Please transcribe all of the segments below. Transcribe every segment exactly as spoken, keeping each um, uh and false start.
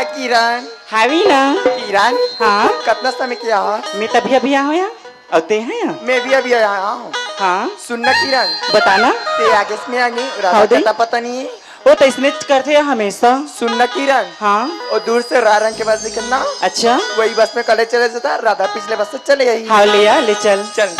किरण। हावी ना। किरण। हाँ। कतना समय के आहा? मैं तभी अभी आया हूँ यहाँ। और ते हैं यहाँ? मैं भी अभी आया हूँ। हाँ। सुन ना किरण। बताना। ते आगे से मैं आगे, राधा हाँ, दे। कता पता नहीं है। वो तो इसने करते हैं हमेशा। सुन ना किरण। हाँ। वो दूर से राय रंग के बस दिखना। अच्छा। वही बस में कॉलेज चले जाता, राधा पिछले बस से चले गई। हाँ, ले आ, ले चल। चल।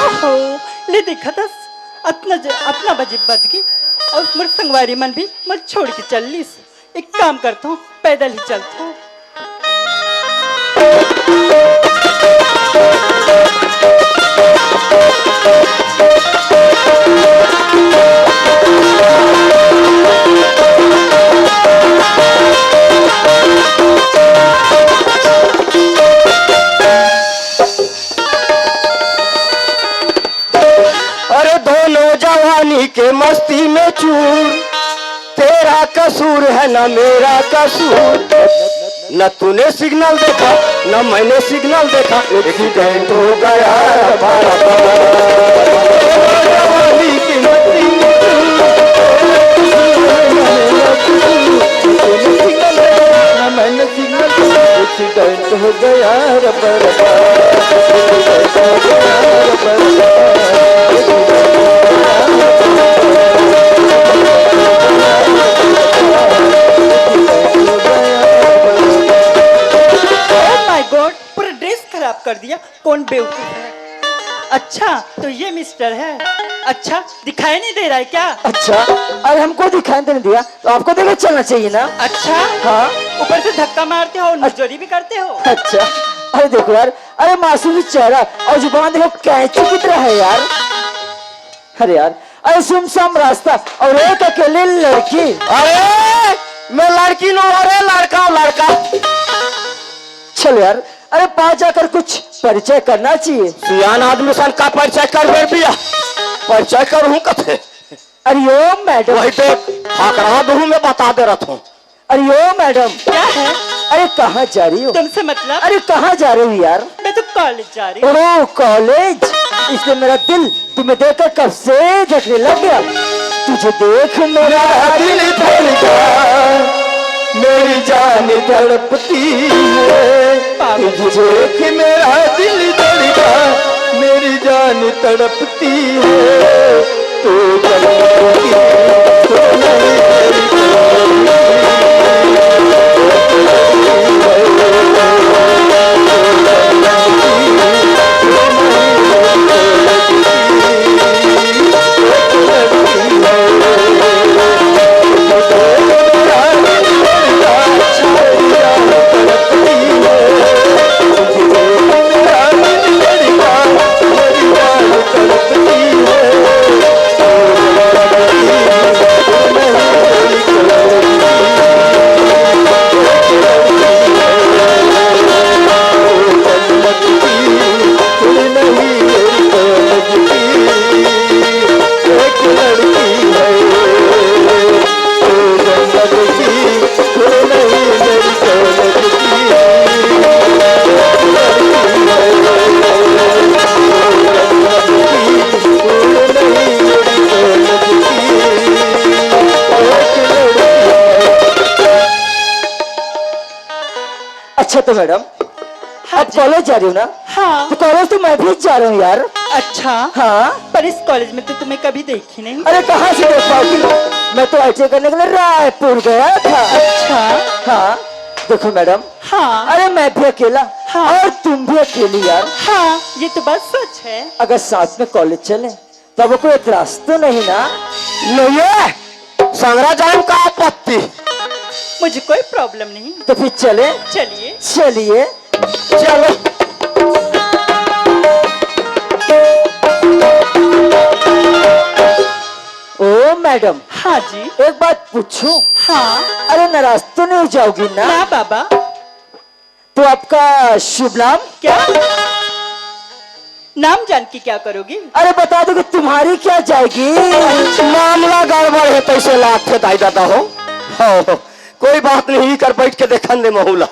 ओहो, ले देखा दस, अतना ज-, अतना बजे बज गई और मोर संगवारी मन भी मोर छोड़ के चल लीस। एक काम करता हूँ, पैदल ही चलता हूँ। अरे दोनों जवानी के मस्ती में चूर, तेरा कसूर है ना मेरा कसूर। न तूने सिग्नल देखा, न मैंने सिग्नल देखा, एक्सीडेंट हो गया। जवानी की मस्ती में तू, न मैंने सिग्नल देखा, न मैंने सिग्नल देखा, एक्सीडेंट हो गया रे बरबाद, एक्सीडेंट हो गया रे बरबाद। Oh my God, पूरा ड्रेस खराब कर दिया। कौन बेवकूफ है? अच्छा, तो ये मिस्टर है। अच्छा, दिखाई नहीं दे रहा है क्या? अच्छा, अरे हमको दिखाई नहीं दिया तो आपको देखे चलना चाहिए ना। अच्छा, हाँ। ऊपर से धक्का मारते हो, नजोरी भी करते हो। अच्छा, अरे देखो यार, अरे मासूम सी चेहरा और जुबान देखो कैंची की तरह है यार। अरे यार, अरे सुमसाम रास्ता और एक अकेली लड़की। अरे मैं लड़की नो, अरे लड़का हूँ, लड़का। चलो यार, अरे पास जाकर कुछ परिचय करना चाहिए। सियान आदमी सन का परिचय कर बेर बिया। परिचय करूँ कथे। अरे ओ मैडम। वही देख, फाकड़ा दूँ मैं बता दे रहा हूँ। अरे ओ मैडम। क्या है? अरे कहाँ जा रही हो? तुमसे मतलब? अरे कहाँ जा रही हो यार? मैं तो कॉलेज जा रही हूँ। ओह कॉलेज, इसलिए मेरा दिल तुम्हें देखकर कब से धड़कने लग गया। तुझे देख मेरा दिल धड़का, मेरी जान तड़पती है। पागल। तुझे देख मेरा दिल धड़का, मेरी जान तड़पती है। तू जन्नत की, तू नहीं तेरी अच्छा तो मैडम, हाँ आप जी। कॉलेज जा रही हो ना? हाँ। तो कॉलेज तो मैं भी जा रहा हूँ यार। अच्छा। हाँ। पर इस कॉलेज में तो तुम्हें कभी देखी नहीं। अरे कहाँ से देख पाऊंगी, मैं तो आईटीआई करने के लिए रायपुर गया था। अच्छा। हाँ। देखो मैडम। हाँ। अरे मैं भी अकेला। हाँ। और तुम भी अकेली यार। हाँ, ये तो बात सच है। अगर साथ में कॉलेज चले तब कोई एतराज तो नहीं ना? नहीं है। संगरा जाए का आपत्ति? मुझे कोई प्रॉब्लम नहीं। तो फिर चले? चलिए। चलिए। चलो। ओ मैडम, हाँ जी। एक बात पूछूं? हाँ। अरे, नाराज तो नहीं हो जाओगी ना? ना बाबा। तो आपका शुभ नाम? क्या? नाम जान के क्या करोगी? अरे, बता दो कि तुम्हारी क्या जाएगी? मामला गड़बड़ है, पैसे लाग थे दाई दादा हो। हो, हो। कोई बात नहीं, कर बैठ के देखन दे महूला।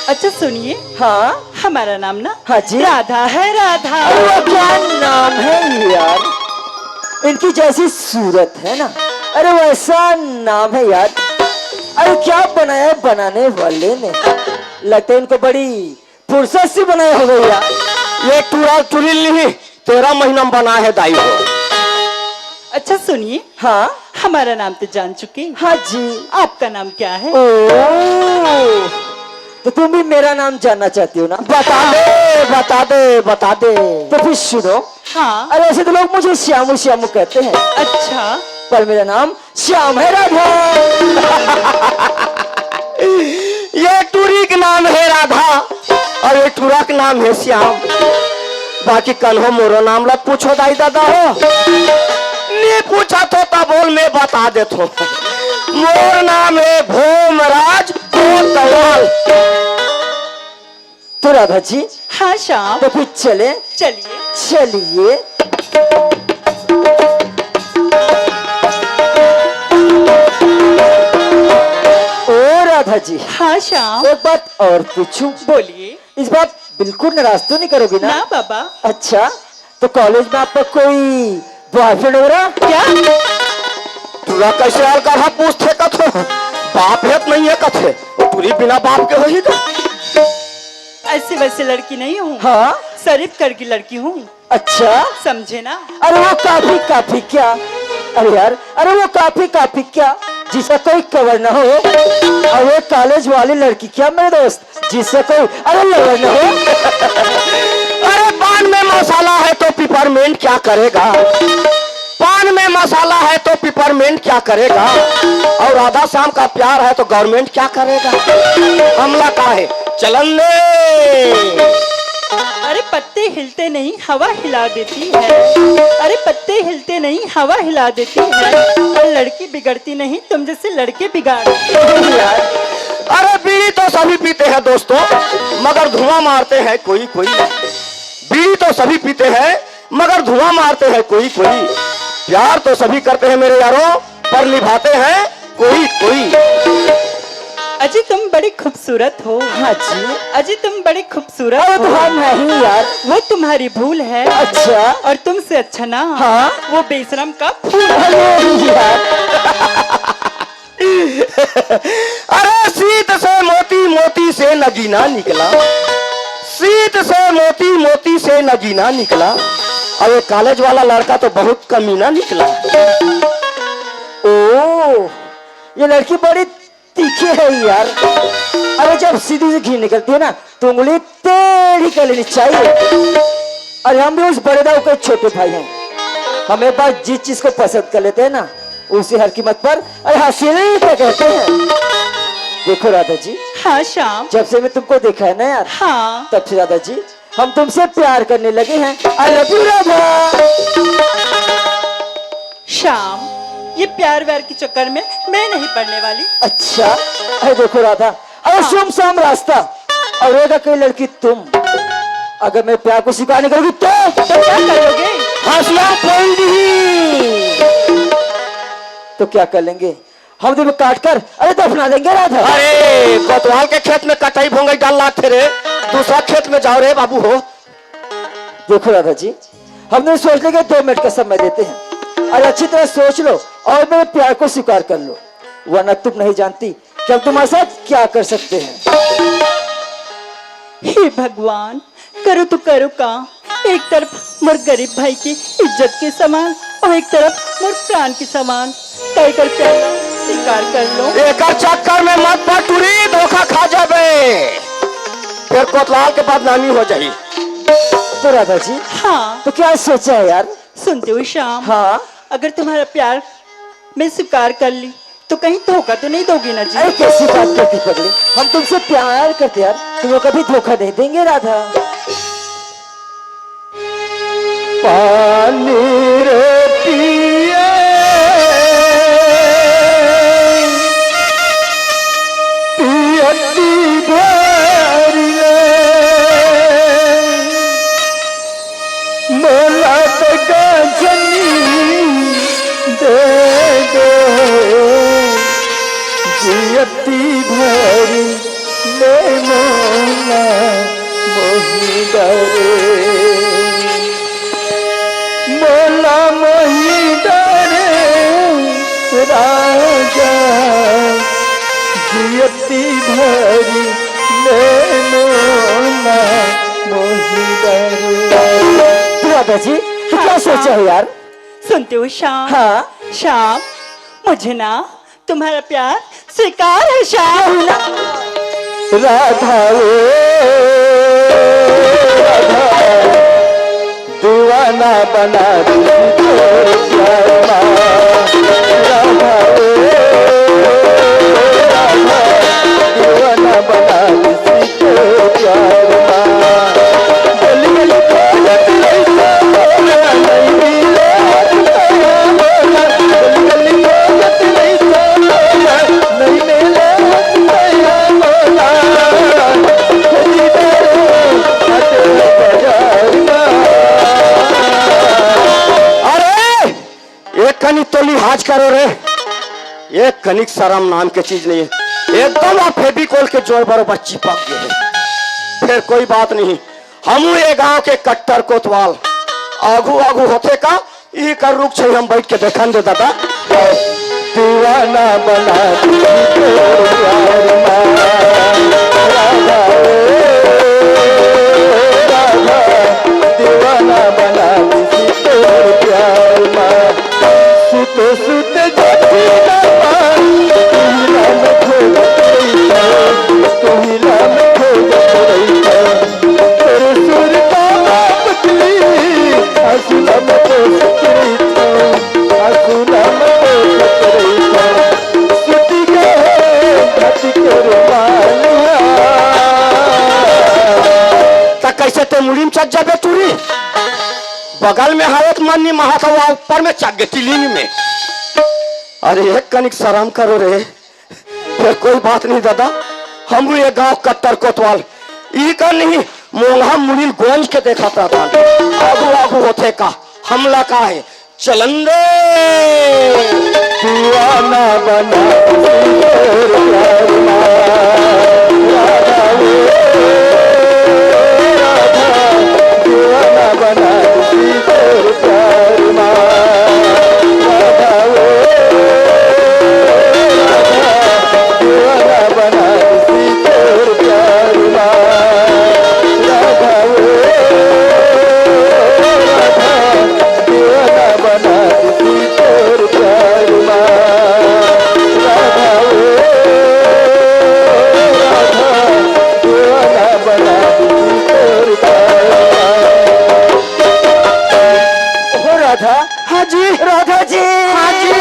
अच्छा सुनिए। हाँ? हमारा नाम ना, हाँ जी। राधा है, राधा। अरे, वो क्या नाम है यार, इनकी जैसी सूरत है ना, अरे, वैसा नाम है यार। अरे, क्या बनाया बनाने वाले ने, लगता है इनको बड़ी फुर्सत से बनाया होगा यार। ये टूरा टूरी नहीं, तेरह महीना में बना है दाई हो। अच्छा सुनिए। हाँ? हमारा नाम तो जान चुके। हाँ जी। आपका नाम क्या है? ओ, तो तुम भी मेरा नाम जानना चाहती हो ना? बता दे, बता दे, बता दे। तो फिर सुनो। हाँ। अरे, ऐसे तो लोग मुझे श्यामू श्यामू कहते हैं। अच्छा। पर मेरा नाम श्याम है, राधा। ये टूरी के नाम है राधा और ये टूरा के नाम है श्याम। बाकी कन्हो मोरो नाम ला पूछो दाई दादा हो, नहीं पूछा तो तब बोल, मैं बता देत हो। मोर नाम है भोमराज कोतवाल। तो राधा जी, हाँ श्याम। तो फिर चले? चलिए। चलिए। ओ राधा जी, हाँ श्याम। एक बात और पूछूं? बोलिए। इस बार बिल्कुल नाराज तो नहीं करोगी ना? ना बाबा। अच्छा, तो कॉलेज में आपका कोई बॉयफ्रेंड हो रहा? क्या? तोला कैसे अलकरहा पूछथे कथे? बाप है तो नहीं है कथे? वो टूरी बिना बाप के होही का? ऐसी वैसी लड़की नहीं हूँ। हाँ? शरीफ घर की लड़की हूँ। अच्छा? समझे ना? अरे वो काफी, काफी क्या? अरे यार, अरे वो काफी, काफी क्या? जिसका कोई कवर ना हो। और वो कॉलेज वाली लड़की क्या मेरे दोस्त? जिसका कोई, अरे लवर ना हो। अरे पान में मसाला है तो पिपरमेंट क्या करेगा? पान में मसाला है तो पिपरमेंट क्या करेगा? और राधा श्याम का प्यार है तो गवर्नमेंट क्या करेगा? हमला का है, चलन दे। अरे पत्ते हिलते नहीं, हवा हिला देती है। अरे पत्ते हिलते नहीं, हवा हिला देती है। और लड़की बिगड़ती नहीं, तुम जैसे लड़के बिगाड़। अरे बीड़ी तो सभी पीते हैं दोस्तों, मगर धुआं मारते हैं कोई कोई। बीड़ी तो सभी पीते हैं, मगर धुआं मारते हैं कोई कोई। प्यार तो सभी करते हैं मेरे यारों, पर निभाते हैं कोई कोई। अजी तुम बड़ी खूबसूरत हो। हाँ जी। अजी तुम बड़ी खूबसूरत अरे हो। तो हम नहीं यार। वो तुम्हारी भूल है। अच्छा। और तुमसे अच्छा ना हाँ। वो बेशरम का फूल। अरे यार। अरे सीत से मोती, मोती से नगीना निकला, सीत से मोती, मोती से नगीना निकला। अब ये कॉलेज वाला लड़का तो बहुत कमीना निकला। ओ, ये लड़की बड़ी तीखी है यार। अरे जब सीधी से घी निकलती है ना तो उंगली टेढ़ी कर लेनी चाहिए। अरे हम भी उस बड़े दाऊ के छोटे भाई हैं। हम एक बार जिस चीज को पसंद कर लेते हैं ना उसे हर कीमत पर अरे हासिल तो कहते हैं। देखो राधा जी, हाँ श्याम। जब से मैं तुमको देखा है ना यार, हाँ। तब से राधा जी हम तुमसे प्यार करने लगे हैं। I love you Radha. श्याम, ये प्यार व्यार के चक्कर में मैं नहीं पड़ने वाली। अच्छा, अरे देखो राधा, अरे हाँ। सुमसाम रास्ता और रहेगा कोई लड़की तुम, अगर मेरे प्यार को स्वीकार नहीं करोगी तो? तो क्या करोगे? हंसिया पॉइंट ही। तो क्या कर लेंगे? हम तुम्हें काट कर अरे दफना देंगे राधा। अरे कोतवाल के खेत में कटाई भोंगई डाल लाते रे, दूसरा खेत में जाओ रे बाबू हो। देखो राधा जी, हमने सोच लिया कि दो मिनट का समय देते हैं और अच्छी तरह सोच लो और मेरे प्यार को स्वीकार कर लो, वरना तुम नहीं जानती कि हम तुम्हारे साथ क्या कर सकते हैं। हे भगवान, करो तो करो का, एक तरफ मोर गरीब भाई की इज्जत के समान और एक तरफ मोर प्राण के समान। कई कर प्यार स्वीकार कर लो। एकर चक्कर में मत पड़ टूरी, धोखा खा जाबे, फिर कोतवाल के बदनामी हो जाही। तो राधा जी, हाँ। तो क्या सोचा है यार? सुनते हो श्याम? हाँ। अगर तुम्हारा प्यार मैं स्वीकार कर ली तो कहीं धोखा तो नहीं दोगी ना जी? अरे, कैसी बात करती पगली, हम तुमसे प्यार करते यार, तुम्हें कभी धोखा नहीं देंगे राधा। पानी रे पिए, पियती भर ले, मोला त गजनी दे दे, जियती भर ले मोला मोहि डरे। मोला मोहि डरे राजा, जियती भरि ले मोला मोहि डरे। राधा जी, क्या हाँ, सोचा है यार? सुनते हो श्याम? हाँ। श्याम, मुझे ना तुम्हारा प्यार स्वीकार है श्याम। राधा ओ राधा, दीवाना बना दी तोर प्यार मा। राधा ओ राधा, दीवाना बना दी तोर प्यार मा। अरे, एक कनिक तो लिहाज करो रे, एक कनिक शरम नाम के चीज नहीं है। एकदम आप फेविकोल के जोर बरोबर चिपक गए हैं। फिर कोई बात नहीं, हमू ये गांव के कट्टर कोतवाल। आगू आगू होथे का, ई कर रुख छे, हम बैठ के देखन दे दादा। दीवाना बना दी तोर प्यार मा, राधा ओ राधा, दीवाना बना दी तोर प्यार मा। सुते सुते जागीरा मा, तुहिला में खोजत रहिथंव, तुहिला में खोजत रहिथंव। तोर सुर का पतली, आंसू ला में कोसत रहिथंव, आंसू ला में कोसत रहिथंव। सुती के हे धरती के रुमाल हा। त कैसे ते मुड़ी में चढ़ जाबे टूरी? बगल में हावत मन नी महत हवा, ऊपर में चढ़ गे टिलिंग में। अरे एक कनिक शरम करो रे। फिर कोई बात नहीं दादा, हम ये गांव कट्टर कोतवाल, ई का नहीं, मोंगहा मुड़िल गोंज के देखत रहथन। आगू आगू होथे का, हमला का है, चलन दे। दीवाना बना दी तोर प्यार मा, राधा ओ राधा, दीवाना बना दी तोर प्यार मा, राधा ओ राधा, दीवाना बना दी तोर प्यार मा, राधा ओ राधा, दीवाना बना दी तोर प्यार मा, राधा ओ राधा, दीवाना बना दी तोर प्यार मा। ओ राधा। हाँ जी। राधा जी। हाँ जी।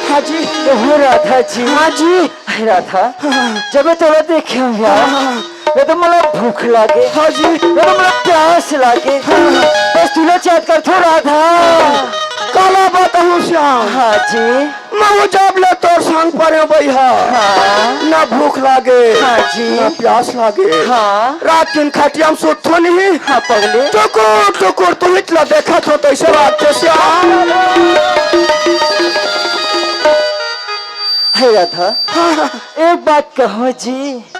हाँ जी। ओ राधा जी। हाँ जी। हे राधा, हाँ। जब मैं तोला देखे हंव यार, हाँ। मैं तो मोला भूख लागे। हाँ जी। मैं तो मोला प्यास लागे। हाँ। बस तुला याद करथंव राधा। काला बताहूँ श्याम। हाँ जी। मैं वो जब ले तोर संग परे बइहा। हाँ। ना भूख लागे। हाँ जी। ना प्यास लागे। हाँ। रात दिन खटिया में सुतथंव नहीं। हाँ पगली। टुकुर टुकुर तुहिच ला देखत हंव, तइसे लागथे श्याम। हे राधा, हाँ। एक बात कहूँ जी।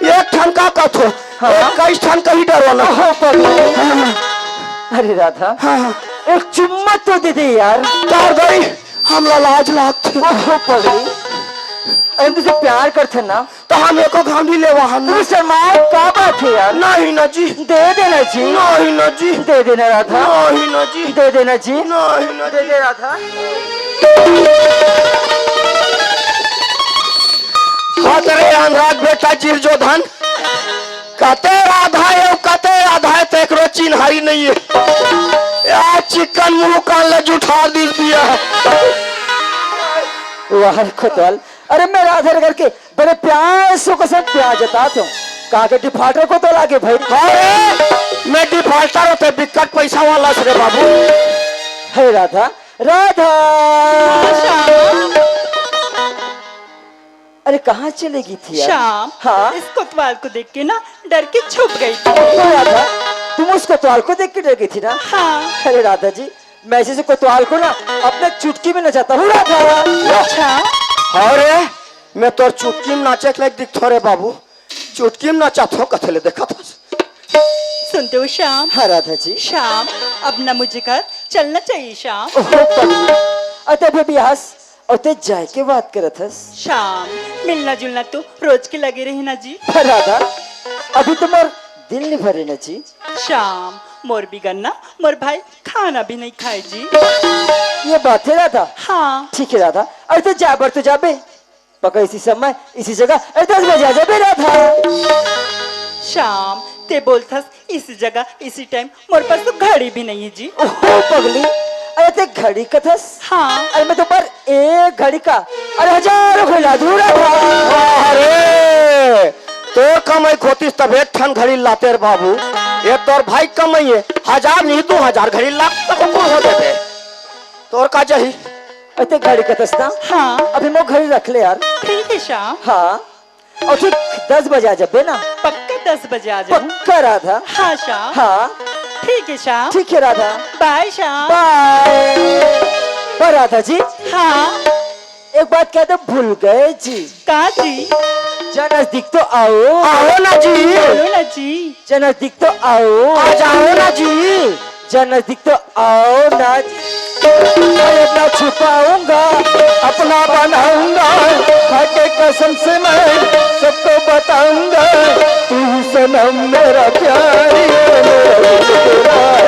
एक ठन का कथो, हाँ। एक कई ठन कही डरो ना। ओहो पगली। हाँ। अरे राधा, हाँ। एक चुम्मा तो दे दे यार। तार गई, हमला लाज लागथे। ओहो पगली, अरे तुझे प्यार करथे ना। तो हम एको घाम भी लेवा हम। तू शर्माए का बात है यार? नहीं ना जी। दे देना जी। नहीं ना जी। दे देना राधा। नहीं ना जी। दे देना जी। नहीं ना दे जी। दे राधा। कते रे अनुराग बेटा चिरजोधन, कते राधा हे, कते राधा हे, तेकरो चिन्हारी नहीं है। यार चिकन मुंह कान ला जुठार दिस बिया। वाह रे कोतवाल, अरे मैं राधा घर के बड़े प्यार से कसम प्यार जतात हूँ। कहाँ के डिफाल्टर कोतवाल आगे भाई? अरे मैं डिफाल्टर होते बिकट पैसा वाला से रे बाबू। हे राधा, राधा। हाँ, श्याम। अरे कहाँ चलेगी थी यार? श्याम, हाँ? इस कोतवाल को देख के ना डर के छुप गई थी। हे राधा, तुम उस कोतवाल को देख के डर गई थी ना? हाँ। अरे राधा जी, मैं ऐसे कोतवाल को ना अपने चुटकी में नचाता हूँ राधा। अच्छा। अरे मैं तोर चुटकी में नाचे के लायक दिखथो रे बाबू। चुटकी में नाचा थो कथे ले देखा था। सुनते हो श्याम? हाँ राधा जी। श्याम, अब ना मुझे घर चलना चाहिए श्याम। ओहो पगली, अते अभी बियाहस और ते जाए के बात करत हस। श्याम, मिलना जुलना तो रोज के लगे रहे ना जी। हाँ राधा, अभी तुम्हार दिल नहीं भरे ना जी। श्याम, मोर बिगन्ना मोर भाई खाना भी नहीं खाए जी। ये बात है राधा। हाँ। ठीक है राधा, अरे तो जा बर तो जाबे, पक्का इसी समय इसी जगह, अरे दस बजे आ जाबे राधा। श्याम, ते बोलथस इसी जगह इसी टाइम, मोर पास तो घड़ी भी नहीं है जी। ओहो पगली, अरे ते घड़ी कथस? हाँ। अरे मैं तो पर एक घड़ी का, अरे हजारों घड़ी ला दूँ राधा। अरे तोर कमाई खोतिस तब एक ठन घड़ी लाते रे बाबू। ये तोर भाई कमाई है, हजार नहीं दो हजार घड़ी ला तको कुल हो देते। तोर का चाही? अरे ते घड़ी कथस ना? हाँ। अभी मैं घड़ी रख ले यार। ठीक है श्याम। हाँ। और ठीक दस बजे आ जाबे ना। पक्का दस बजे आ जाऊँ। पक्का राधा। हाँ श्याम। हाँ। ठीक है श्याम। ठीक है राधा। बाय श्याम। बाय। पर राधा जी, हाँ। एक बात कह दो, भूल गए जी। का जी? जरा नजदीक तो आओ। आओ ना जी। बोलो ना जी। जरा नजदीक तो आओ। आ जाओ ना जी। जरा नजदीक तो आओ ना जी। मैं अपना छुपाऊंगा, अपना बनाऊंगा, खाके कसम से मैं सबको बताऊंगा। तू ही सनम मेरा प्यारी है, मेरा दिल तेरा